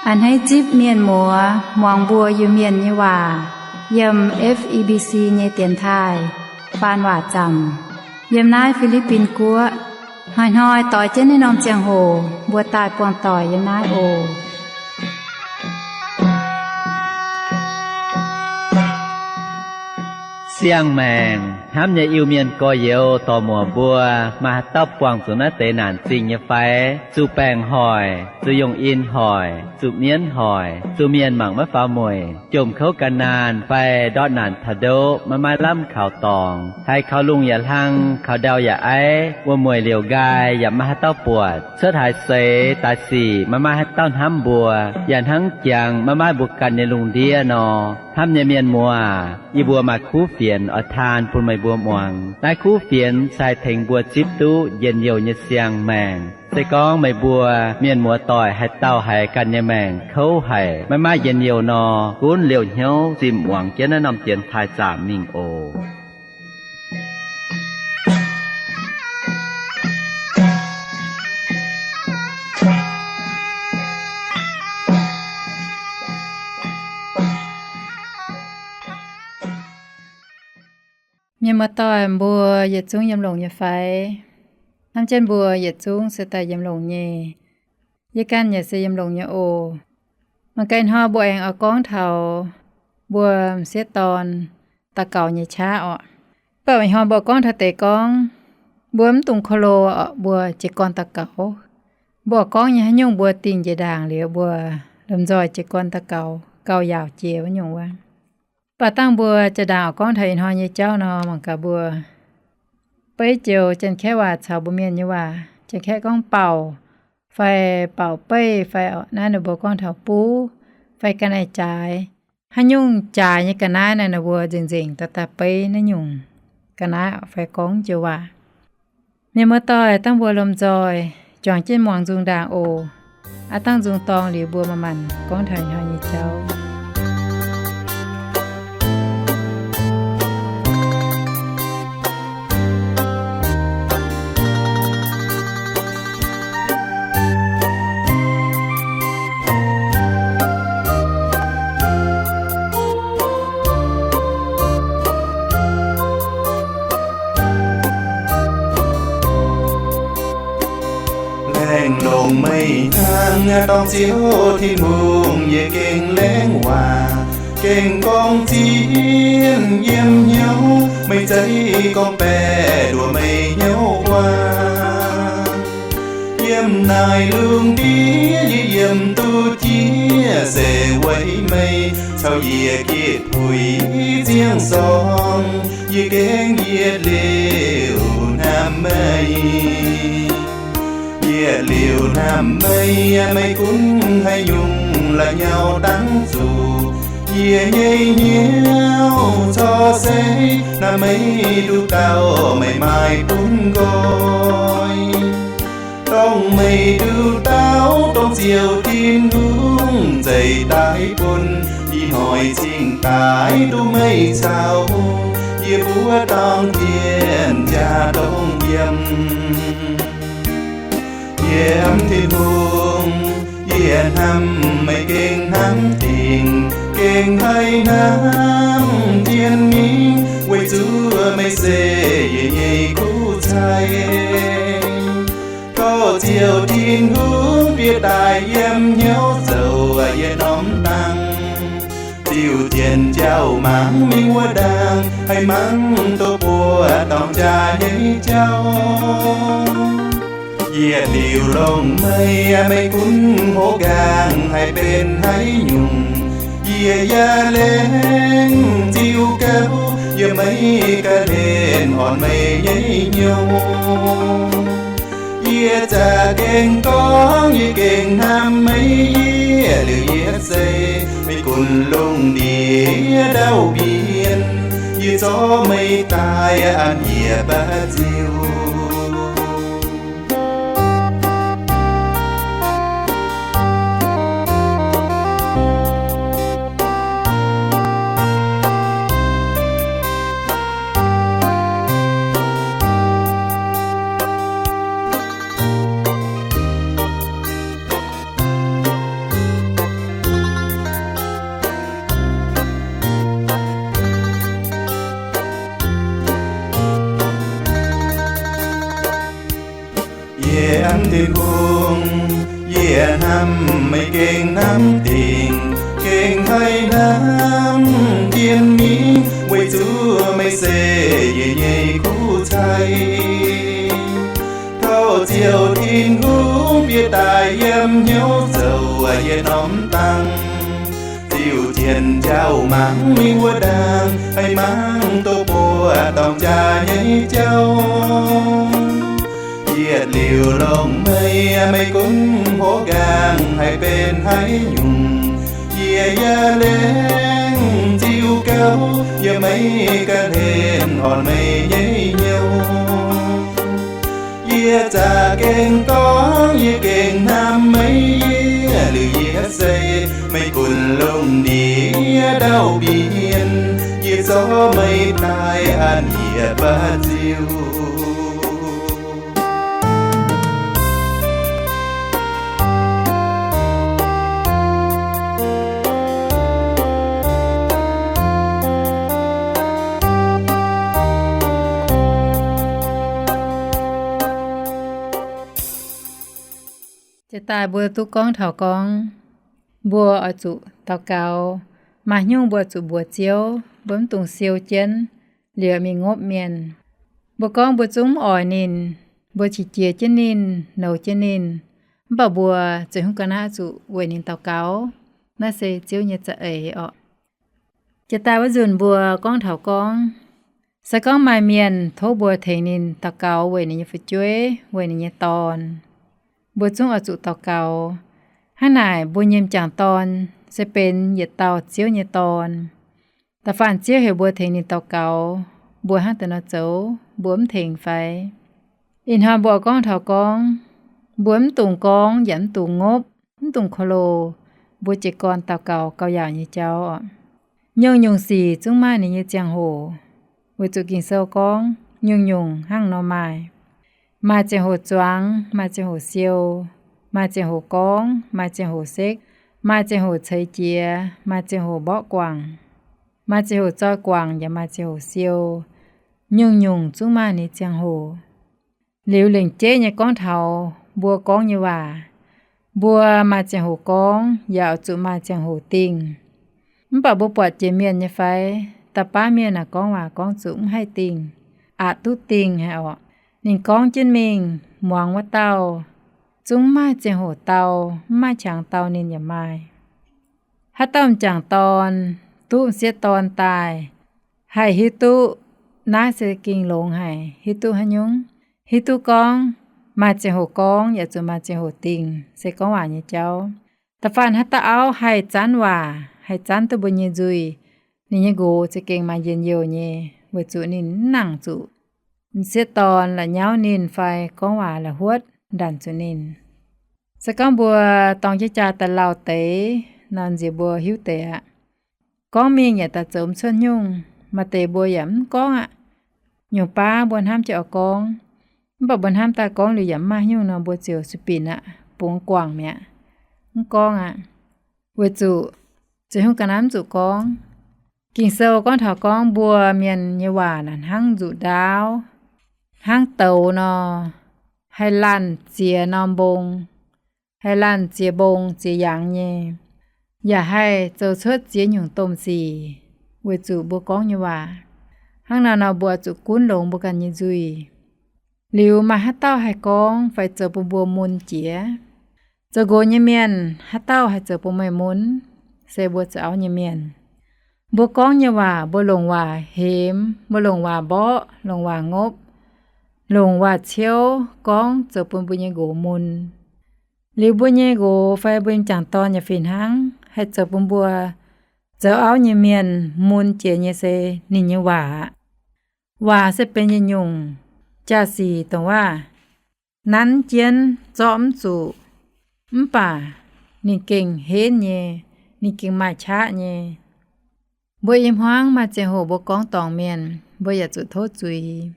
A'hneiv zipv mienh muoz muangx mbuo Iu-Mienh nyei waac yiem F E B C nyei dienx taaih faan waac zaamc yiem naaiv Fi^li^bin Guoqv. Hnoi-hnoi doix jienv naaiv norm ziangh hoc mbuo daaih buangh doic yiem naaiv oc. Siang-maengc hnamv nyei Iu-Mienh gorx-youz dorc-muoc mbuo, maaih haaix dauh buangh zuqc naaiv deix naanc zingh nyei fai? Zuqc baengc hoic, zuqc yongh in hoic, zuqc mienv hoic, zuqc mienh mangc maiv faaux mueic, jomc kouv gan naanh fai ndortv naanc taux ndoqv maiv maaih lamh kaux dorngx, haiz kaux lungh yaac hlang, kaux ndau yaac aiv, wuom-mueic liouc nqaai yaac maiv maaih haaix dauh buatc, cuotv haaix seix daaih sic maiv maaih haaix dauh hnamv mbuo, yaac hnangv jangx maiv maaih mbuo ganh nyei lungh ndiev nor. Hnamv nyei mienh muoz, yie mbuo maaih kuv fienx oix taan bun meih mbuo muangx. Naaiv kuv fienx se haih tengx mbuo zipv duqv njien-youh nyei siang-maengc. Se gorngv meih mbuo mienh muoz doic haaix dauh haiz ganh nyei maengc kouv haic, maiv maaih njien-youh nor, gunv liouh hnyouv zimh muangx jienv naaiv norm dienx taaih zaamc mingh oc. Mienh muoz-doic mbuo yietc zungv yiem longx nyei fai? Hnamv jienv mbuo yietc zungv se daaih yiem longx nyei. Yie ganh yaac se yiem longx nyei oc. Mangc gaax ih hnoi mbuo aengx oix gorngv taux mbuo m'sieqv dorn daux gaux nyei qaqv orqc. Mv baac ih hnoi mbuo gorngv taux deix gorngv mbuo mv dungx ko lo orqc, mbuo jiez gorn daux gaux. Mbuo oix gorngv nyei haaix nyungc mbuo dingh jiex ndaangc liuz mbuo lomh nzoih jiez gorn daux gaux gauh yaauc jiex wuov nyungc wuov. Mv baac dangh mbuo jaa-ndaangc oix gorngv taux ih hnoi nyei jauv nor, mangc gaax mbuo beiv joux Janx-Kaeqv waac caux mbuo Mienh nyei waac, Janx-Kaeqv gorngv baaux fai baaux beih fai orqc, naaiv ninh mbuo gorngv taux buv fai ga'naaiv-jaaix. Haaix nyungc jaaix nyei ga'naaiv naaiv, ninh mbuo nzengc-nzengc daaih daaih beiv naaiv nyungc ga'naaiv fai gorngv joux waac. Mienh muoz-doic, dangh mbuo lomh nzoih juangc jienv muangx nzung ndaangc oc. Aav dangh nzung dorngx liuz mbuo manc-manc gorngv taux ih hnoi nyei jauv. Laengz longx meih hnangv, dorng Ziouv Tin-Hungh, yie gengh laengz waac, gengh gorngv zien yiem hnyouv, meih zeiz gorngv baeqc nduoc meih hnyouv guaax. Yiem naaiv lungh ndiev yie yiem duqv jiex se weic meih caux yie gitv puix ziangh sorng, yie gengh yietc liuz hnamv meih. Yietc liuz hnamv meih, meih gunv haaix nyungc la'nyauv dangv zuqc yie nyei hnyouv corc se hnamv meih nduqc dauh meih maaih bun nqoi. Dongh meih nduqc dauh, dongh Ziouv Tin-Hungh zeix daaih bun, ih hnoi cingx daaih duqv meih caux yie mbuo dorng dienh jaa dongh yiem. Yie hnamv Tin-Hungh, yie hnamv meih gengh hnamv dingc, gengh haih hnamv jienv mingh, weic zuqc meih se yie nyei kuv cai. Tov Ziouv Tin-Hungh bieqc daaih yiem hnyouv zoux yie norm dangh. Diuh dienh jauv mangc mingh wuov ndaangc, haih mangc duqv buo dorng jaa nyei jauv. Yietc liuz longc meih, meih gunv hopv nqaang haih benx haaix nyungc. Yie yaac laengz ziux gauh yiem meih ga'hlen orn meih nyei hnyouv. Yie za'gengh gorngv yie gengh hnamv meih, yietc liuz yietc seix meih gunv lungh ndiev ndau-mienh, yie zorqv meih daaih an yie baav ziux. Tin-Hungh, yie hnamv meih gengh hnamv dingc, gengh haih hnamv jienv mingh, weic zuqc meih se yie nyei kuv cai. Tov Ziouv Tin-Hungh bieqc daaih yiem hnyouv zoux yie norm dangh. Ziux jienv jauv mangc mingh wuov ndaangc, haih mangc duqv buo dorngx jaax nyei jauv. Yietc liuz longc meih, meih gunv hlo gaengh haih benx haaix nyungc. Yie yaac laengz ziux gauh yiem meih ganh hlen orn meih nyei hnyouv. Yie za'gengh gorngv yie gengh hnamv meih, yie liuz yie se meih gunv longc ndiev ndau-mbienc, yie zorqv meih daaih an yie baav ziux. Jiex daaih mbuo duqv gorngv taux gorngv, mbuo oix zuqc daux gaux, maaih haaix nyungc mbuo zuqc mbuox Ziouv, mbuo mv dungx siou jienv liuz mingh ngopv mienh. Mbuo gorngv mbuo zungv mv oix ninh, mbuo qiex jiez jienv ninh, nouz jienv ninh, mv baac mbuo ziouc hungh ga'naaiv zuqc weic ninh daux gaux. Naaiv se Ziouv nyei za'eix orqc. Jiex daaih wuov nzunc mbuo gorngv taux gorngv, se gorngv maaih mienh tov mbuo tengx ninh daux gaux weic ninh nyei fu'jueiv, weic ninh nyei dorn, mbuo zungv oix zuqc daux gaux. Hnangv naaic mbuo nyei m'jangc dorn se benx yietc dauh Ziouv nyei dorn. Da'faanh Ziouv heuc mbuo tengx ninh daux gaux, mbuo hnangv deix nor zoux, mbuo mv tengx fai? Ih hnoi mbuo gorngv taux gorngv, mbuo mv dungx gorngv yaac mv dungx ngopv, mv dungx korv-loz, mbuo jiez gorn daux gaux gauh yaauc nyei jauv oc. Nyungc-nyungc sic zungv maaih ninh nyei ziangh hoc, weic zuqc Ging-Sou gorngv nyungc-nyungc hnangv nor maaih. Maaih ziangh hoc zuangx, maaih ziangh hoc siou, maaih ziangh hoc gorngv, maaih ziangh hoc sekv, maaih ziangh hoc ceix jiez, maaih ziangh hoc mborqv guangc, maaih ziangh hoc zoi guangc yaac maaih ziangh hoc siou. Nyungc-nyungc zungv maaih ninh ziangh hoc. Liuz lengc jeiv nyei gorngv taux mbuo gorngv nyei waac, mbuo maaih ziangh hoc gorngv yaac oix zuqc maaih ziangh hoc dingh. Mv baac mbuo buatc jiex mienh nyei fai, da'baav mienh aah, gorngv waac gorngv zuqc mv haih dingh, aqc duqv dingh haic orqc. Ninh gorngv jienv mingh, muangx wuov dauh zungv mv maaih ziangh hoc dau, mv maaih qangx dau ninh yaac maaih. Haaix dauh m'jangc dorn duqv m'sieqv dorn daaih, haih hiuv duqv naaiv se gengh longx haic. Hiuv duqv haaix nyungc? Hiuv duqv gorngv maaih ziangh hoc gorngv yaac zuqc maaih ziangh hoc dingh se gorngv waac nyei jauv. Da'faanh haaix dauh auv haih zanv waac, haih zanv duqv mbuo nyei nzuih, ninh nyei nqox za'gengh maaih njien-youh nyei, weic zuqc ninh mv nangc zuqc m'sieqv dorn la'nyauv ninh fai gorngv waac la'huotv ndanc zuqc ninh. Se gorngv mbuo dorng jienv jaa daaih lauh deix nor, nziex mbuo hiuv deix aqv. Gorngv mingh yaac daaih zoux mv cuotv nyungc. Maaih deix mbuo yaac mv gorngv aqv. Nyungc baav mbuo hnamv jienv oix gorngv, mv baac mbuo hnamv daaih gorngv liuz yaac mv maaih nyungc nor, mbuo ziouc sueih binc aqv, bungx guangc mi'aqv, mv gorngv aqv. Weic zuqc ziouc hungh ga'naaiv mv zuqc gorngv. Ging-Sou gorngv taux gorngv mbuo mienh nyei waac naaic hnangv nzuqc ndaauv, hnangv douz nor, haih laanh ziex norm mbong, haih laanh ziex mbong ziex yangz nyei, yaac haih zoux cuotv ziex nyungc domh sic. Weic zuqc mbuo gorngv nyei waac hnangv naaiv nor, mbuo zuqc gunv longx mbuo ganh nyei nzuih. Liuz maaih haaix dauh haih gorngv fai zoux bun mbuo mun jiex? Zoux nqox nyei mienh, haaix dauh haih zoux bun meih mun? Se mbuo zoux auv nyei mienh. Mbuo gorngv nyei waac, mbuo longc waac hemx, mbuo longc waac mborqv, longc waac ngopv, longc waac ciouv gorngv zoux bun mbuo nyei nqox mun. Liuz mbuo nyei nqox fai mbuo nyei m'jangc dorn yaac fih hnangv, haih zoux bun mbuo zoux auv nyei mienh mun jiex nyei se ninh nyei waac aqv. Waac se benx yietc nyungc jaa-sic dongh waac nanv jienv zorqv mv zuqc, mv baac ninh gengh henv nyei, ninh gengh maaih qaqv nyei. Mbuo i hmuangv maaih ziangh hoc mbuo gorngv dorngc mienh, mbuo yaac zuqc tov zuiz.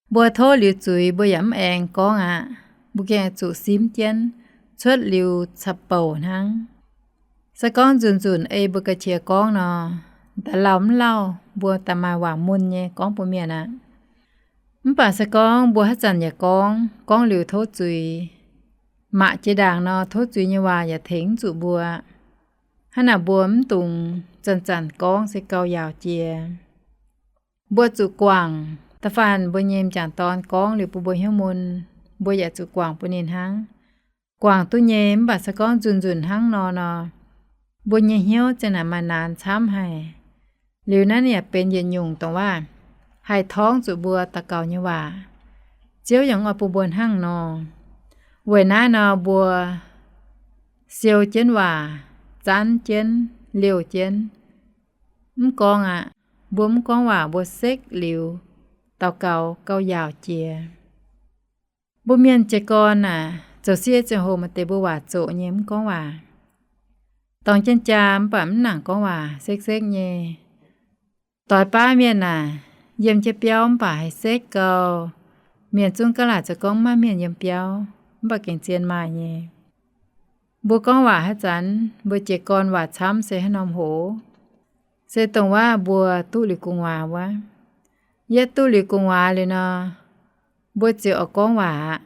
Mbuo tov liuz zuiz, mbuo yaac mv aengx gorngv aqv. Mbuo gengh zuqc simv jienv, cuotv liuz caux bouc hnangv. Se gorngv nzunc nzunc ei mbuo ga'qiex gorngv nor, da'lauh mv lauh mbuo da'maaih waac mun nyei gorngv bun mienh aqv. Mv baac se gorngv mbuo haaix zanc yaac gorngv, gorngv liuz tov zuiz, maaih jiex ndaangc nor, tov zuiz nyei waac yaac tengx mv zuqc mbuo. Hnangv naaic mbuo mv dungx zanc-zanc gorngv, se gauh yaauc jiex. Mbuo zuqc guangc, da'faanh mbuo nyei m'jangc dorn gorngv liuz bun mbuo hnyouv mun, mbuo yaac zuqc guangc bun ninh hnangv. Guangc duqv nyei, mv baac se gorngv nzunc-nzunc hnangv nor nor, mbuo nyei hnyouv ziang naaic maaih naanx camv haic. Liuz naaiv yaac benx yietc nyungc dongh waac haih torngv zuqc mbuo daux gaux nyei waac. Ziouv yaac oix bun mbuo hnangv nor. Weic naaiv nor mbuo siou jienv waac, zanv jienv, liouh jienv. Mv gorngv aqv. Mbuo mv gorngv waac, mbuo sekv liuz daux gaux gauh yaauc jiex. Mbuo mienh jiez gorn aah, zoux siec ziangh hoc maaih deix mbuo waac zoqc nyei mv gorngv waac. Dorngx jienv jaa mv baac mv nangc gorngv waac, sekv-sekv nyei. Doix baav mienh aah, yiem jienv biauv mv baac haih sekv gau. Mienh zungv gaav laaic zoux gorngv maiv maaih mienh yiem biauv, mv baac gengh zien maaih nyei. Mbuo gorngv waac haaix zanc, mbuo jiez gorn waac camv se haaix norm hoz? Se dongh waac mbuo duqv liuz gu'nguaaz wuov. Yietv duqv liuz gu'nguaaz liuz nor, mbuo ziouc oix gorngv waac aqv.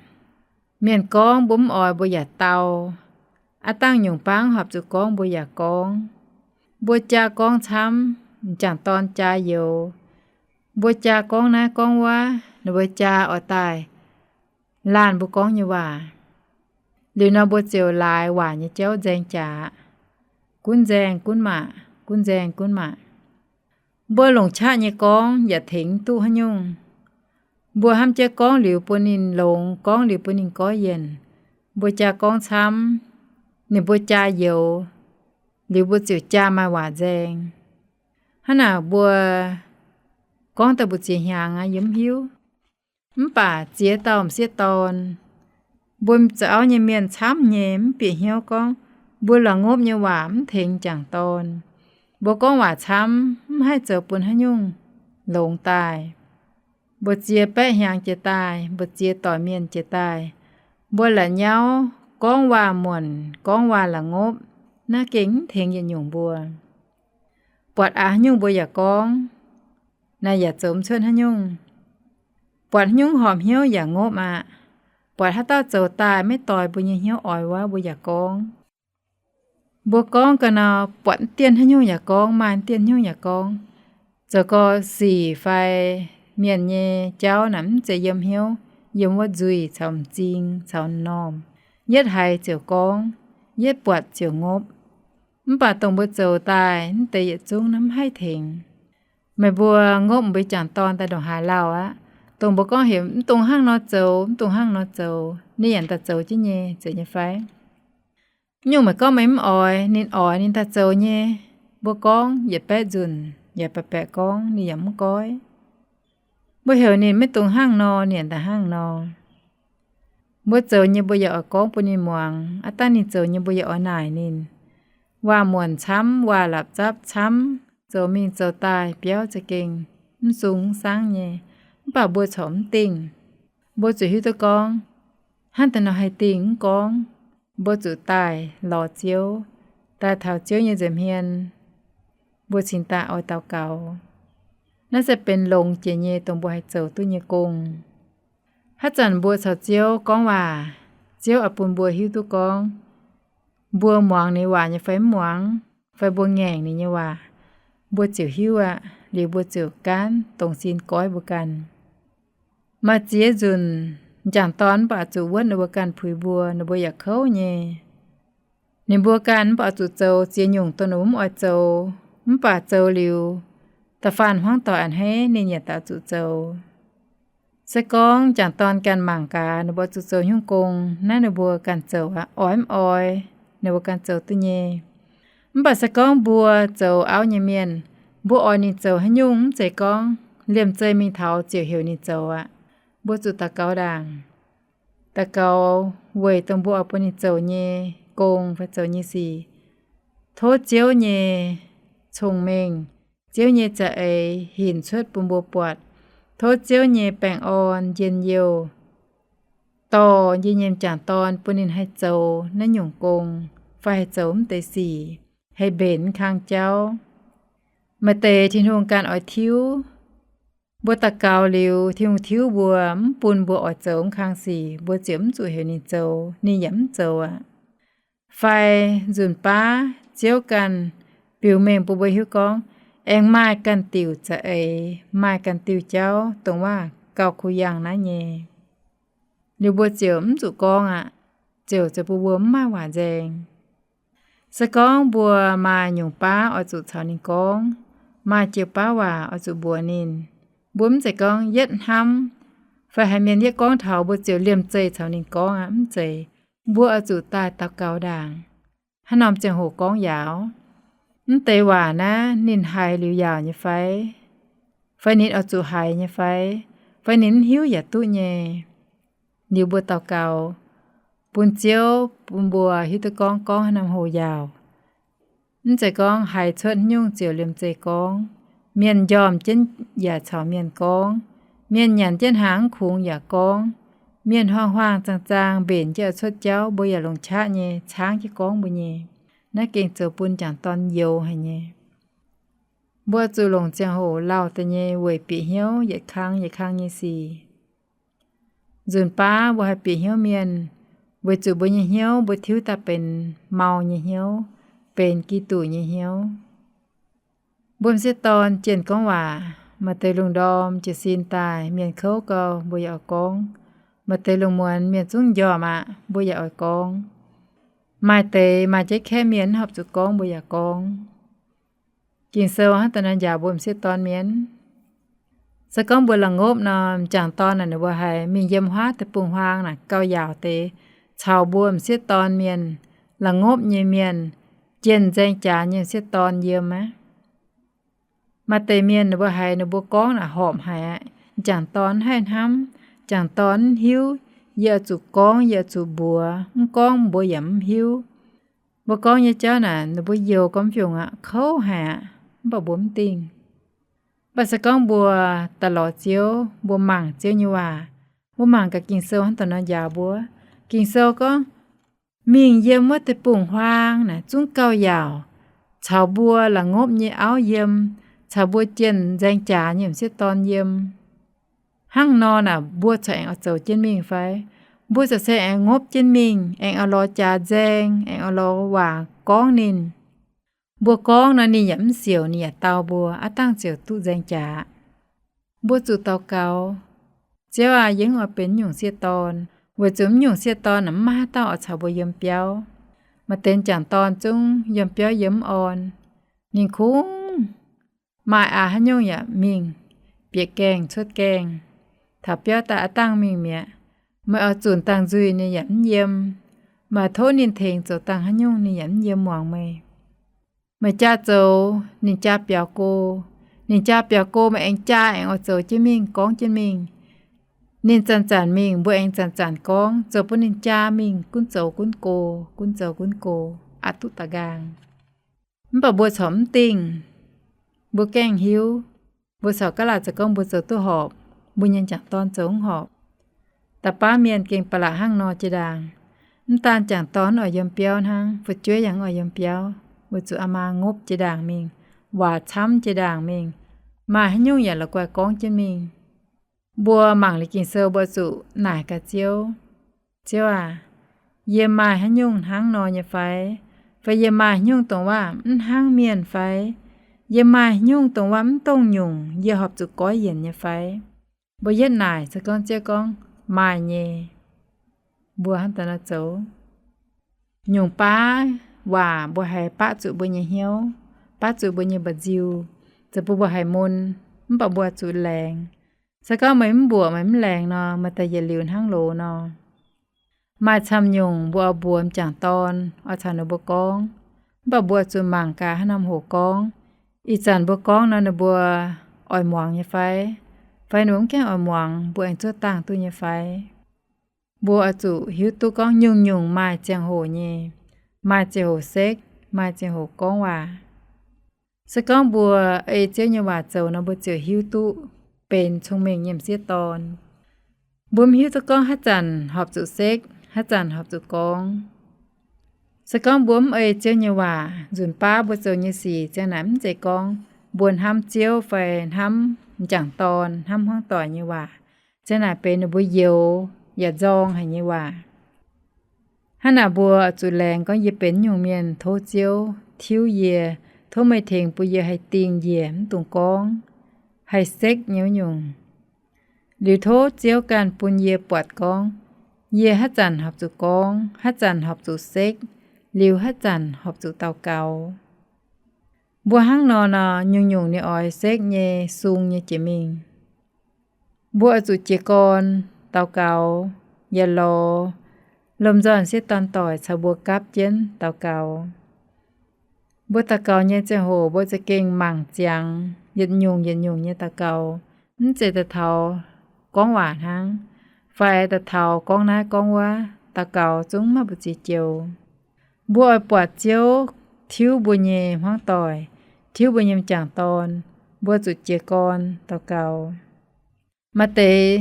Mienh gorngv mbuo mv oix mbuo yaac dau. Aav dangh nyungc bangv horpc zuqc gorngv mbuo yaac gorngv. Mbuo jaa gorngv camv, m'jangc dorn jaa youx. Mbuo jaa gorngv naaiv gorngv wuov, ninh mbuo jaa oix daaih laanh mbuo gorngv nyei waac. Liuz nor mbuo ziouc laaix waac nyei jauv nzaeng jaax, gunv nzaeng gunv maac, gunv nzaeng gunv maac. Mbuo longc qaqv nyei gorngv yaac tengx duqv haaix nyungc. Mbuo hnamv jienv gorngv liuz bun ninh longx, gorngv liuz bun ninh goiv yienc. Mbuo jaa gorngv camv, ninh mbuo jaa youx, liuz mbuo ziouc jaa maaih waac nzaeng. Hnangv naaic mbuo gorngv daaih mbu'ziex hnyangx aqv yie mv hiuv. Mv baac ziex dauh m'sieqv dorn, mbuo za'auv nyei mienh camv nyei mv bieqc hnyouv gorngv mbuo la'ngopv nyei waac mv tengx m'jangc dorn. Mbuo gorngv waac camv mv haih zoux bun haaix nyungc longx daaih. Mbu'ziex baeqv hnyangx jiex daaih, mbu'ziex doic mienh jiex daaih, mbuo la'nyauv gorngv waac muonc, gorngv waac la'ngopv, naaiv gengh mv tengx yietc nyungc mbuo. Buatc aqc haaix nyungc mbuo yaac gorngv, naaiv yaac zoux mv cuotv haaix nyungc. Buatc haaix nyungc horpc hnyouv yaac ngopv aqv. Buatc haaix dauh zoux daaih maiv doix mbuo nyei hnyouv oix wuov, mbuo yaac gorngv. Mbuo gorngv ga'naaiv buatc mv dienh haaix nyungc yaac gorngv, maaih mv dienh haaix nyungc yaac gorngv. Zoux gorx-sic fai mienh nyei jauv naaic mv zeiz yiem hnyouv, yiem wuov nzuih caux m'zing caux m'normh. Yietv haiz ziouc gorngv, yietv buatc ziouc ngopv. Mv baac dongh mbuo zoux daaih mv deix yietc zungv naaiv mv haih tengx. Meih mbuo ngopv mbuo jangc dorn daaih ndongc haaix lauh aqv. Dongh mbuo gorngv heuc mv dungx hnangv nor zoux, mv dungx hnangv nor zoux, ninh yaac daaih zoux jienv nyei, zeiz nyei fai? Nyungc meih gorngv meih mv oix, ninh oix, ninh daaih zoux nyei. Mbuo gorngv yietc baeqv nzunc, yaac baeqc baeqc gorngv, ninh yaac mv goiv. Mbuo heuc ninh maiv dungx hnangv nor, ninh yaac daaih hnangv nor. Mbuo zoux nyei mbuo yaac oix gorngv bun ninh muangx. Aav dangh ninh zoux nyei mbuo yaac oix naaic ninh. Waac muonc camv, waac lapc zapv camv, zoux mingh zoux daaih biauv za'gengh mv sung mv saangv nyei, mv baac mbuo corc mv dingh. Mbuo zuqc hiuv duqv gorngv, hnangv deix nor haih dingh mv gorngv. Mbuo zuqc daaih lorz Ziouv, daaih taux Ziouv nyei nza'hmien, mbuo cingx daaih oix daux gaux. Naaiv se benx longx jiex nyei dongh mbuo haih zoux duqv nyei gong. Haaix zanc mbuo caux Ziouv gorngv waac, Ziouv oix bun mbuo hiuv duqv gorngv mbuo muangx ninh waac nyei fai mv muangx, fai mbuo ngaengc ninh nyei waac, mbuo ziouc hiuv aqv. Liuz mbuo ziouc gaanv dongh sin goiv mbuo ganh. Maaih ziex nzunc, m'jangc dorn mv baac zuqc wuonv ninh mbuo ganh puix mbuo, ninh mbuo yaac kouv nyei. Ninh mbuo ganh mv baac zuqc zoux ziex nyungc dongh ninh mbuo mv oix zoux, mv baac zoux liuz, da'faanh hmuangv doic a'hneiv ninh yaac daaih zuqc zoux. Se gorngv m'jangc dorn ganh mangc gaax ninh mbuo zuqc zoux nyungc gong, naaiv ninh mbuo ganh zoux aqv. Oix mv oix, ninh mbuo ganh zoux duqv nyei. Mv baac se gorngv mbuo zoux auv nyei mienh, mbuo oix ninh zoux haaix nyungc mv zeiz gorngv liemh zeih mingh taux ziouc heuc ninh zoux aqv. Mbuo zuqc daux gaux ndaangc. Daux gaux weic dongh mbuo oix bun ninh zoux nyei gong fai zoux nyei sic. Tov Ziouv nyei cong-mengh, Ziouv nyei za'eix hinc cuotv bun mbuo buatc. Tov Ziouv nyei baengh orn njien-youh dorh yie nyei m'jangc dorn bun ninh haih zoux naaiv nyungc gong fai haih zoux mv deix sic, haih mbenc kang jauv. Maaih deix Tin-Hungh ganh oix tiuv. Mbuo daux gaux liuz, Tin-Hungh tiuv mbuo, mv bun mbuo oix zoux wuov kang sic, mbuo ziouc mv zuqc heuc ninh zoux, ninh yaac mv zoux aqv. Fai nzunc baav Ziouv ganh biux mengh bun mbuo hiuv gorngv, aengx maaih ganh diuc za'eix, maaih ganh diuh jauv dongh waac gauh kuh yangh naaiv nyei. Liuz mbuo ziouc mv zuqc gorngv aqv, ziouc zoux bun mbuo mv maaih waac nzaeng. Se gorngv mbuo maaih nyungc baav oix zuqc caux ninh gorngv, maaih jiu-baauv waac oix zuqc mbuox ninh, mbuo mv zeiz gorngv yietv hnamv, fai haiz mienh yietv gorngv taux mbuo ziouc liemh zeih caux ninh gorngv aqv. Mv zeiz. Mbuo oix zuqc daaih daux gaux ndaangc, haaix norm ziangh hoc gorngv yaauc. Mv deix waac naaiv ninh haiz liuz yaauc nyei fai? Fai ninh oix zuqc haiz nyei fai? Fai ninh mv hiuv yaac duqv nyei. Liuz mbuo daux gaux bun Ziouv bun mbuo hiuv duqv gorngv, gorngv haaix norm hoc yaauc. Mv zeiz gorngv haiz cuotv nyungc ziouc liemh zeih gorngv. Mienh njormh jienv yaac caux mienh gorngv. Mienh nyanc jienv hnaangx mv kungx yaac gorngv. Mienh huaang-huaang zaang-zaang mbenc jienv oix cuotv jauv, mbuo yaac longc qaqv nyei caangv jienv gorngv mbuo nyei. Naaiv gengh zoux bun m'jangc dorn youx haic nyei. Mbuo zuqc longc ziangh hoc lauh deix nyei weic bieqc hnyouv yietc kang yietc kang nyei sic. Nzunc baav mbuo haih bieqc hnyouv mienh, weic zuqc mbuo nyei hnyouv mbuo tiuv daaih benx mau nyei hnyouv, benx Giduc nyei hnyouv. Mbuo m'sieqv dorn jienh gorngv waac, maaih deix lungh ndorm jiez sin daaih mienh kouv gau mbuo yaac oix gorngv. Maaih deix lungh muonz mienh zungv njormh aqv, mbuo yaac oix gorngv. Maaih deix maaih jeiv kaeqv mienh mv horpc zuqc gorngv mbuo yaac gorngv. Ging-Sou hnangv da'naaiv njaaux mbuo m'sieqv dorn mienh. Se gorngv mbuo la'ngopv nor, m'jangc dorn naaic ninh mbuo haiz mingh yiem huaav deic-bung-huaang naaic gauh yaauc deix, caux mbuo m'sieqv dorn mienh, la'ngopv nyei mienh, jienh nzaeng jaax nyei m'sieqv dorn yiem aqv. Maaih deix mienh ninh mbuo haiz ninh mbuo gorngv naaic horpc haic aqv. M'jangc dorn mv haih hnamv, m'jangc dorn mv hiuv. Yie oix zuqc gorngv, yie oix zuqc mbuox. Mv gorngv mbuo yaac mv hiuv. Mbuo gorngv nyei jauv naaic ninh mbuo youx gormx fiungc aqv, kouv haic aqv, mv baac mbuo mv dingh. Mv baac se gorngv mbuo daaih lorz Ziouv, mbuo mangc Ziouv nyei waac, mbuo mangc gaax Ging-Sou hnangv da'naaiv njaaux mbuo. Ging-Sou gorngv, mingh yiem wuov deic-bung-huaang naaic zungv gauh yaauc, caux mbuo la'ngopv nyei auv yiem, caux mbuo jienh nzaeng jaax nyei m'sieqv dorn yiem. Hnangv nor naaic mbuo corc aengx oix zoux jienv mingh fai? Mbuo corc se aengx ngopv jienv mingh, aengx oix lorz jaax nzaeng, aengx oix lorz waac gorngv ninh. Mbuo gorngv nor ninh yaac mv siouc, ninh yaac dau mbuo, aav dangh ziouc duqv nzaeng jaax. Mbuo zuqc daux gaux, Ziouv aah, yie mv oix benx mv nyungc sieqv dorn, weic zuqc mv nyungc sieqv dorn mv maaih haaix dauh oix caux mbuo yiem biauv. Maaih deix m'jangc dorn zungv yiem biauv yiem mv orn. Ninh kungx maaih aqc haaix nyungc yaac mingh, bieqc gaengh cuotv gaengh, taux biauv daaih aav dangh mingh mi'aqv. Meih oix zunc dangh nzuih ninh yaac mv yiem. Meih tov ninh tengx zoux dangh haaix nyungc ninh yaac mv yiem muangx meih. Meih jaa zoux, ninh jaa biaux go. Ninh jaa biaux go meih aengx jaa aengx oix zoux jienv mingh, gorngv jienv mingh. Ninh zanc-zanc mingh mbuo aengx zanc-zanc gorngv, zoux bun ninh jaa mingh gunv zoux gunv go, gunv zoux gunv go, aqc duqv da'nqaang. Mv baac mbuo corc mv dingh. Mbuo gaengh hiuv, mbuo corc ga'laaic zoux gorngv mbuo zoux duqv horpc, mbuo nyei m'jangc dorn zoux mv horpc. Da'baav mienh gengh ba'laqc hnangv nor jiex ndaangc. Mv daan m'jangc dorn mv oix yiem biauv hnangv, fu'jueiv yaac mv oix yiem biauv, weic zuqc aa maa ngopv jiex ndaangc mingh, waac camv jiex ndaangc mingh, maaih haaix nyungc yaac la'guaih gorngv jienv mingh. Mbuo mangc liuz Ging-Sou mbuo zuqc naaic gaax Ziouv, Ziouv aac, yie maaih haaix nyungc hnangv nor nyei fai? Fai yie maaih haaix nyungc dongh waac mv hnangv mienh fai? Yie maaih haaix nyungc dongh waac mv dongh nyungc yie horpc zuqc goiv yienc nyei fai? Mbuo yietv naaic se gorngv Ziouv gorngv maaih nyei. Mbuo hnangv daaih nor zoux. Nyungc baav waac mbuo haiz baqv zuqc mbuo nyei hnyouv, baqv zuqc mbuo nyei mba'nziu, zoux bun mbuo haiz mun, mv baac mbuo zuqc laengz. Se gorngv meih mv mbuoqc meih mv laengz nor, meih daaih yietc liuz hnangv loz nor. Maaih camv nyungc mbuo oix mbuox m'jangc dorn, oix caux ninh mbuo gorngv, mv baac mbuo zuqc mangc gaax haaix norm hoc gorngv. Ih zanc mbuo gorngv nor ninh mbuo oix muangx nyei fai? Fai ninh mbuo mv gaengh oix muangx, mbuo aengx zuov dangh duqv nyei fai? Mbuo oix zuqc hiuv duqv gorngv nyungc-nyungc maaih ziangh hoc nyei, maaih ziangh hoc sekv, maaih ziangh hoc gorngv waac. Se gorngv mbuo ei Ziouv nyei waac zoux nor, mbuo ziouc hiuv duqv benx cong-mengh nyei m'sieqv dorn. Mbuo mv hiuv duqv gorngv haaix zanc horpc zuqc sekv, haaix zanc horpc zuqc gorngv. Se gorngv mbuo mv ei Ziouv nyei waac, nzunc baav mbuo zoux nyei sic ziang naaic mv zeiz gorngv mbuo hnamv Ziouv fai hnamv m'jangc dorn hnamv hmuangv doic nyei waac. Za'gengh naaic benx ninh mbuo youx yaac nzorng haic nyei waac. Hnangv naaic mbuo zuqc laengz gorngv yie benx nyungc mienh tov Ziouv tiuv yie, tov meih tengx bun yie haih dingh njiec mv dungx gorngv, haih sekv nyei nyungc. Liuz tov Ziouv ganh bun yie buatc gorngv, yie haaix zanc horpc zuqc gorngv, haaix zanc horpc zuqc sekv, liuz haaix zanc horpc zuqc daux gaux. Mbuo hnangv nor nor, nyungc-nyungc ninh oix sekv nyei sung nyei jiex mingh. Mbuo oix zuqc jiez gorn daux gaux, yaac lorz lomh nzoih m'sieqv dorn doic caux mbuo gapv jienv daux gaux. Mbuo daux gaux nyei ziangh hoc mbuo za'gengh mangc ziangx yietc nyungc yietc nyungc nyei daux gaux, mv zeiz daaih taux gorngv waac hnangv, fai daaih taux gorngv naaiv gorngv wuov daux gaux zungv maiv mbu'ziex joux. Mbuo oix buatc Ziouv tiuv mbuo nyei hmuangv doic, tiuv mbuo nyei m'jangc dorn, mbuo zuqc jiez gorn daux gaux. Maaih deix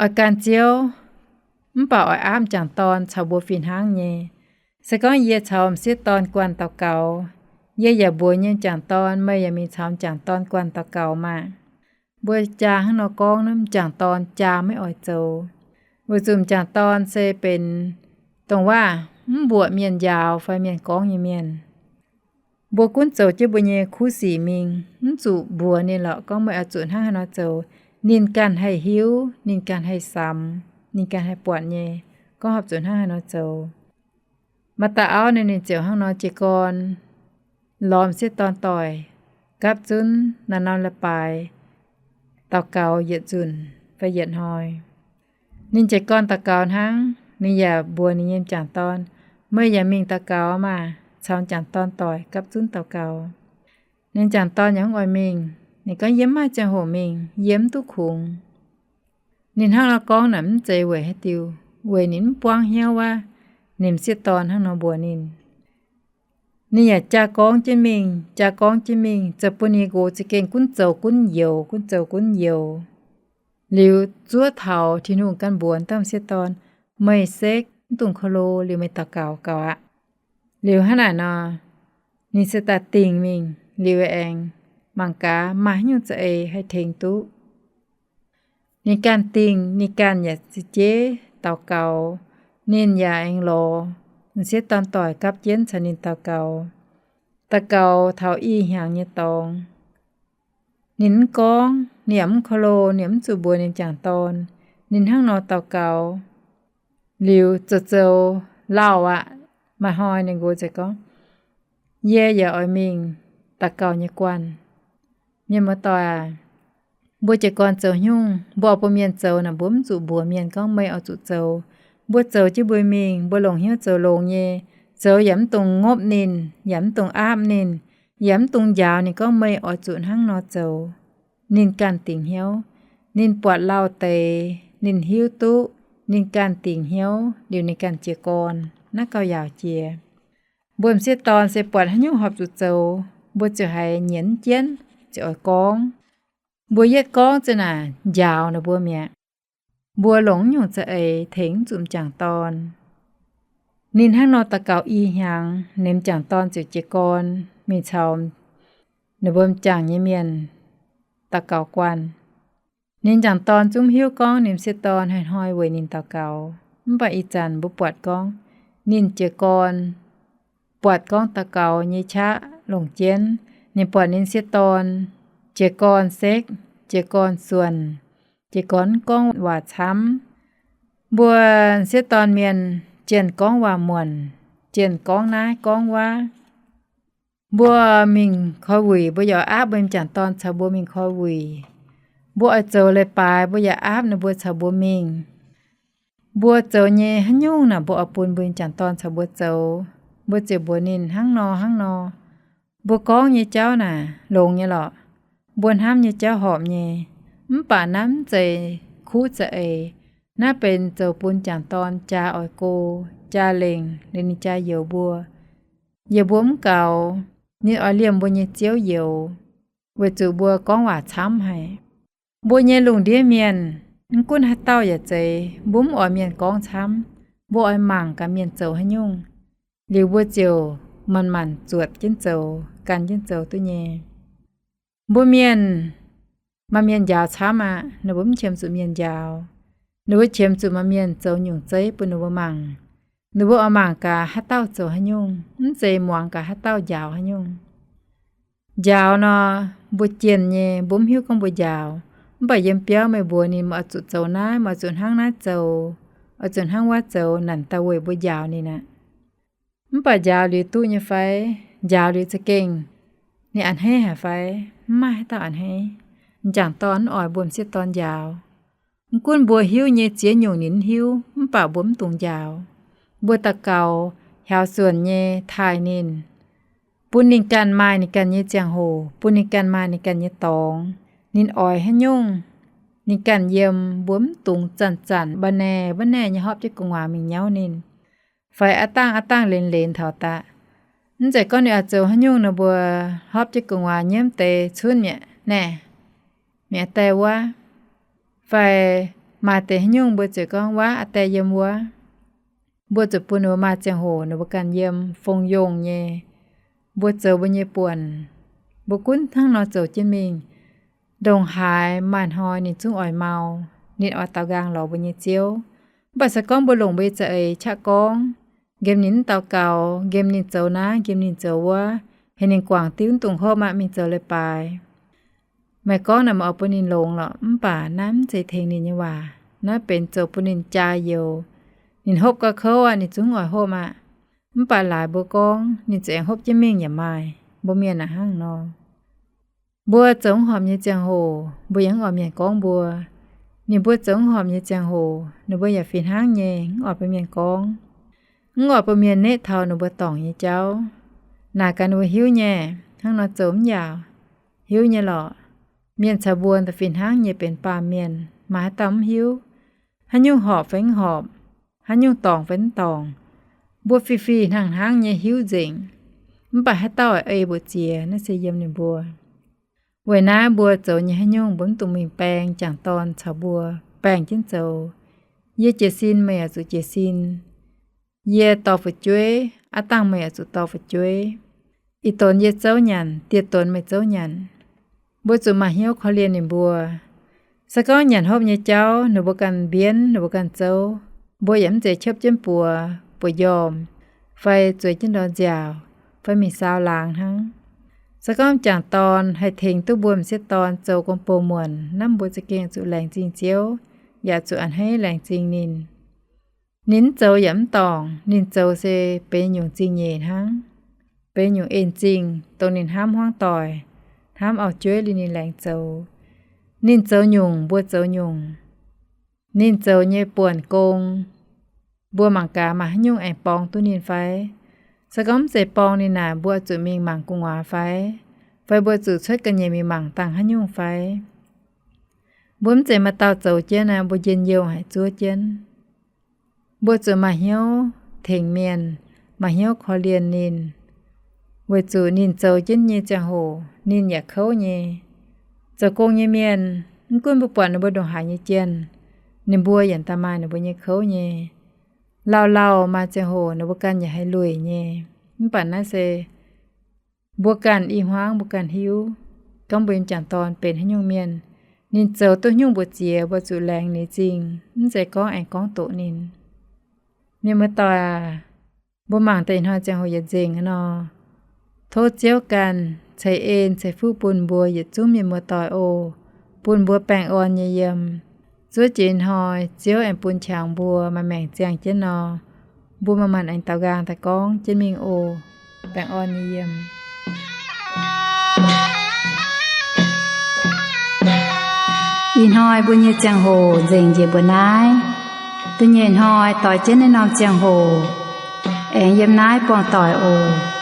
oix gan Ziouv, mv baac oix aapv m'jangc dorn caux mbuo fih hnangv nyei. Se gorngv yie caux m'sieqv dorn guanh daux gaux, yie yaac mbuox nyei m'jangc dorn, meih yaac mingh caux m'jangc dorn guanh daux gaux maah! Mbuo jaa hnangv nor gorngv, m'jangc dorn jaa maiv oix zoux, weic zuqc m'jangc dorn se benx dongh waac mv mbuoqc mienh njaaux fai mienh gorngv nyei mienh. Mbuo gunv zoux jienv mbuo nyei kuv sic mingh, mv zuqc mbuox ninh lorqc gorngv meih oix zuqc hnangv haaix nor zoux. Ninh ganh haih hiuv, ninh ganh haih samx, ninh ganh haih buatc nyei, gorngv horpc zuqc hnangv haaix nor zoux. Maaih dauh auv ninh, ninh ziouc hnangv nor jiez gorn lorz m'sieqv dorn doic gapv zunv norm-norm leiz-baaix daux gaux yietc nzunc fai yietc hnoi. Ninh jiez gorn daux gaux hnangv, ninh yaac mbuox ninh nyei m'jangc dorn, meih yaac mingh daux gaux maah, caux m'jangc dorn doic gapv zunv daux gaux. Ninh m'jangc dorn yaac mv oix mingh. Ninh gorngv, yie mv maaih ziangh hoc mingh, yie mv duqv kungx. Ninh hnangv nor gorngv naaic mv zeiz weic haaix diuc, weic ninh mv buangv hnyouv wuov, ninh m'sieqv dorn hnangv nor mbuox ninh. Ninh yaac jaa gorngv jienv mingh, jaa gorngv jienv mingh, zoux bun ninh nqox za'gengh gunv zoux gunv youx, gunv zoux gunv youx. Liuz zuov taux Tin-Hungh ganh mbuox dauh m'sieqv dorn, meih sekv mv dungx ko lo, liuz meih daux gaux gaux aqv. Liuz hnangv naaic nor, ninh se daaih dingh mingh, liuz aengx mangc gaax maaih haaix nyungc za'eix haih tengx duqv. Ninh ganh dingh, ninh ganh yaac za'jeiv daux gaux. Ninh yaac aengx lorz m'sieqv dorn doic gapv jienv caux ninh daux gaux. Daux gaux taux i hnyangx nyei dorngx, ninh mv gorngv, ninh yaac mv ko lo, ninh yaac mv zuqc mbuox ninh m'jangc dorn. Ninh hnangv nor daux gaux, liuz zoux zoux lauh aqv. Maaih hnoi ninh nqox ziouc gorngv, yie yaac oix mingh daux gaux nyei guanh. Mienh muoz-doic aac, mbuo jiez gorn zoux haaix nyungc, mbuo oix bun mienh zoux naaic, mbuo mv zuqc mbuox mienh gorngv meih oix zuqc zoux. Mbuo zoux jienv mbuo mingh, mbuo longc hnyouv zoux longx nyei. Zoux yaac mv dungx ngopv ninh, yaac mv dungx aapv ninh, yaac mv dungx njaaux ninh gorngv meih oix zuqc hnangv nor zoux. Ninh ganh dingc hnyouv. Ninh buatc lauh deix, ninh hiuv duqv, ninh ganh dingc hnyouv liuz ninh ganh jiez gorn. Naaiv gauh yaauc jiex. Mbuo m'sieqv dorn se buatc haaix nyungc horpc zuqc zoux, mbuo ziouc haiz nyienz jienv ziouc oix gorngv. Mbuo yietv gorngv za'naaic njaaux ninh mbuo mi'aqv. Mbuo longc nyungc za'eix tengx mv zuqc m'jangc dorn. Ninh hnangv nor daux gaux i hnyangx, ninh m'jangc dorn ziouc jiez gorn mingh caux ninh mbuo m'jangc nyei mienh daux gaux guanh. Ninh m'jangc dorn zungv hiuv gorngv ninh m'sieqv dorn haih hnoi weic ninh daux gaux. Mv baac ih zanc mbuo buatc gorngv ninh jiez gorn, buatc gorngv daux gaux nyei qaqv longc jienv, ninh buatc ninh m'sieqv dorn jiez gorn sekv, jiez gorn suonc, jiez gorn gorngv waac camv. Mbuo m'sieqv dorn mienh jienh gorngv waac muonc, jienh gorngv naaiv gorngv wuov. Mbuo mingh koi wuic, mbuo yaac aapv mbuo m'jangc dorn caux mbuo mingh koi wuic. Mbuo oix zoux leiz-baaix, mbuo yaac aapv ninh mbuo caux mbuo mingh. Mbuo zoux nyei haaix nyungc naaic, mbuo oix bun mbuo m'jangc dorn caux mbuo zoux. Mbuo ziouc mbuox ninh hnangv nor hnangv nor. Mbuo gorngv nyei jauv naaic longx nyei lorqc. Mbuo hnamv nyei jauv horpc nyei. Mv baac naaiv mv zeiz kuv za'eix. Naaiv benx zoux bun m'jangc dorn jaa oix go, jaa lengc, liuz ninh jaa youx mbuo. Yie mbuo mv gaux, ninh oix liemh mbuo nyei ziouv youx, weic zuqc mbuo gorngv waac camv haic. Mbuo nyei lungh ndiev mienh, mv gunv haaix dauh yaac zeiz, mbuo mv oix mienh gorngv camv. Mbuo oix mangc gaax mienh zoux haaix nyungc, liuz mbuo ziouc manc-manc zuotc jienv zoux, gan jienv zoux duqv nyei. Mbuo mienh Maaih mienh njaaux camv aqv, ninh mbuo mv qiemx zuqc mienh njaaux. Ninh mbuo qiemx zuqc maaih mienh zoux nyungc zeiv bun ninh mbuo mangc. Ninh mbuo oix mangc gaax haaix dauh zoux haaix nyungc, mv zeiz muangx gaax haaix dauh njaaux haaix nyungc. Njaaux nor, mbuo jienh nyei, mbuo mv hiuv gorngv mbuo njaaux. Mv baac yiem biauv meih mbuox ninh, meih oix zuqc zoux naaiv, meih oix zuqc hnangv naaiv zoux, oix zuqc hnangv wuov zoux, naaic daaih weic mbuo njaaux ninh aqv. Mv baac njaaux liuz duqv nyei fai? Njaaux liuz za'gengh ninh a'hneiv haic fai? Mv maaih haaix dauh a'hneiv. M'jangc dorn mv oix mbuo m'sieqv dorn njaaux. Mv gunv mbuo hiuv nyei ziex nyungc ninh mv hiuv, mv baac mbuo mv dungx njaaux. Mbuo daux gaux, hiaaux suonc nyei taaih ninh, bun ninh ganh maaih ninh ganh nyei ziangh hoc, bun ninh ganh maaih ninh ganh nyei dorngx. Ninh oix haaix nyungc, ninh ganh yiem. Mbuo mv dungx zanc-zanc mba'naeqc mba'naeqc nyei hopv jienv gu'nguaaz mingh nyauv ninh, fai aav dangh aav dangh lenx-lenx taux daqv. Mv zeiz gorngv ninh oix zoux haaix nyungc nor, mbuo hopv jienv gu'nguaaz nyiemv deix cunv mi'aqv naaic, mi'aqv, aa die wuov. Fai maaih deix haaix nyungc mbuo ziouc gorngv, wuov aa die yiem wuov. Mbuo zuqc bun ninh mbuo maaih ziangh hoc ninh mbuo ganh yiem, fongc yongh nyei. Mbuo zoux mbuo nyei buonc, mbuo gunv hnangv nor zoux jienv mingh. Ndongc haaix maaih hnoi ninh zungv oix mau, ninh oix daaux nqaang lorz mbuo nyei Ziouv. Mv baac se gorngv mbuo longc mbuo nyei za'eix qaqv gorngv, nqemh ninh mv daux gaux, nqemh ninh zoux naaiv, nqemh ninh zoux wuov, heuc ninh guangc diuv, mv dungx hopv aqv, mingh zoux leiz-baaix. Meih gorngv naaic meih oix bun ninh longx lorqc, mv baac naaiv mv zeiz tengx ninh nyei waac. Naaiv benx zoux bun ninh jaa youx. Ninh hopv gauh kouv aqv, ninh zungv oix hopv aqv. Mv baac laaix mbuo gorngv, ninh ziouc hopv jienv mingh yaac maaih. Mbuo mienh hnangv nor. Mbuo zoux mv horpc nyei ziangh hoc, mbuo yaac mv oix mienh gorngv mbuo. Ninh mbuo zoux mv horpc nyei ziangh hoc, ninh mbuo yaac fih hnangv nyei mv oix bun mienh gorngv. Mv oix bun mienh neqv taux ninh mbuo dorngc nyei jauv. Naaic gaax ninh mbuo hiuv nyei, hnangv nor zoux mv yaac hiuv nyei lorqc. Mienh caux mbuo da'fih hnangv nyei benx baamh mienh, maaih haaix dauh mv hiuv haaix nyungc horpc fai mv horpc, haaix nyungc dorngc fai mv dorngc. Mbuo fih fih hnangv hnangv nyei hiuv nzengc, mv baac haaix dauh ei mbu'ziex, naaiv se yiem ninh mbuo. Weic naaiv mbuo zoux nyei haaix nyungc mbuo mv dungx mingh baeng m'jangc dorn caux mbuo baeng jienv zoux. Yie jiez sin, meih yaac zuqc jiez sin. Yie dorh fu'jueiv, aav dangh meih yaac zuqc dorh fu'jueiv. Ih donx yie zouv nyanc, dieh donx meih zouv nyanc. Mbuo zuqc maaih hnyouv korv-lienh ninh mbuo. Se gorngv nyanc hopv nyei jauv ninh mbuo ganh mbienv, ninh mbuo ganh zouv, mbuo yaac mv zeiz qopv jienv buoz, buoz njormh, fai zueiz jienv ndor nziaauc, fai mingh saau laangz hnangv. Se gorngv m'jangc dorn haih tengx duqv mbuo m'sieqv dorn zoux gong-bou muonc, naaiv mbuo za'gengh zuqc laengz zingh Ziouv, yaac zuqc a'hneiv laengz zingh ninh. Ninh mv zoux yaac mv dorngc, ninh zoux se benx nyungc zingh nyeic hnangv, benx nyungc en-zingh, dongh ninh hnamv hmuangv doic, hnamv auv-jueiv liuz ninh laengz zoux. Ninh zoux nyungc, mbuo zoux nyungc. Ninh zoux nyei buonc gong, mbuo mangc gaax maaih haaix nyungc aengx borngz duqv ninh fai? Se gorngv mv zeiz borngz ninh naaic, mbuo zuqc mingh mangc gu'nguaaz fai? Fai mbuo zuqc cuotv ga'nyiec mingh mangc dangh haaix nyungc fai? Mbuo mv zeiz maaih dauh zoux jienv aqv, mbuo njien-youh haic zuov jienv. Mbuo zuqc maaih hnyouv tengx mienh, maaih hnyouv korv-lienh ninh, weic zuqc ninh zoux jienv nyei ziangh hoc ninh yaac kouv nyei. Zoux gong nyei mienh, mv gunv mbuo buatc ninh mbuo ndongc haaix nyei jienh, ninh mbuo yaac daaih maaih ninh mbuo nyei kouv nyei. Lauh lauh maaih ziangh hoc ninh mbuo ganh yaac haih lueic nyei. Mv baac naaiv se mbuo ganh i hmuangv mbuo ganh hiuv, gorngv mbuo m'jangc dorn benx haaix nyungc mienh, ninh zoux duqv nyungc mbu'ziex mbuo zuqc laengz ninh zingh, mv zeiz gorngv aengx gorngv doqc ninh. Mienh muoz-doic aac, mbuo mangc deix ih hnoi ziangh hoc yietc nzengc nor, tov Ziouv ganh ceix en ceix fuqv bun mbuo yietc zungv mienh muoz-doic oc, bun mbuo baengh orn nyei yiem. Zuov jiex ih hnoi Ziouv aengx bun qangx mbuo maaih maengc ziangh jienv nor, mbuo manc-manc aengx daaux nqaang daaih gorngv jienv mingh oc. Baengh orn nyei yiem. Ih hnoi mbuo nyei ziangh hoc nzengc njiec mbuo naaiv. Da'nyeic hnoi doix jienv naaiv norm ziangh hoc aengx yiem naaiv buangh doic oc.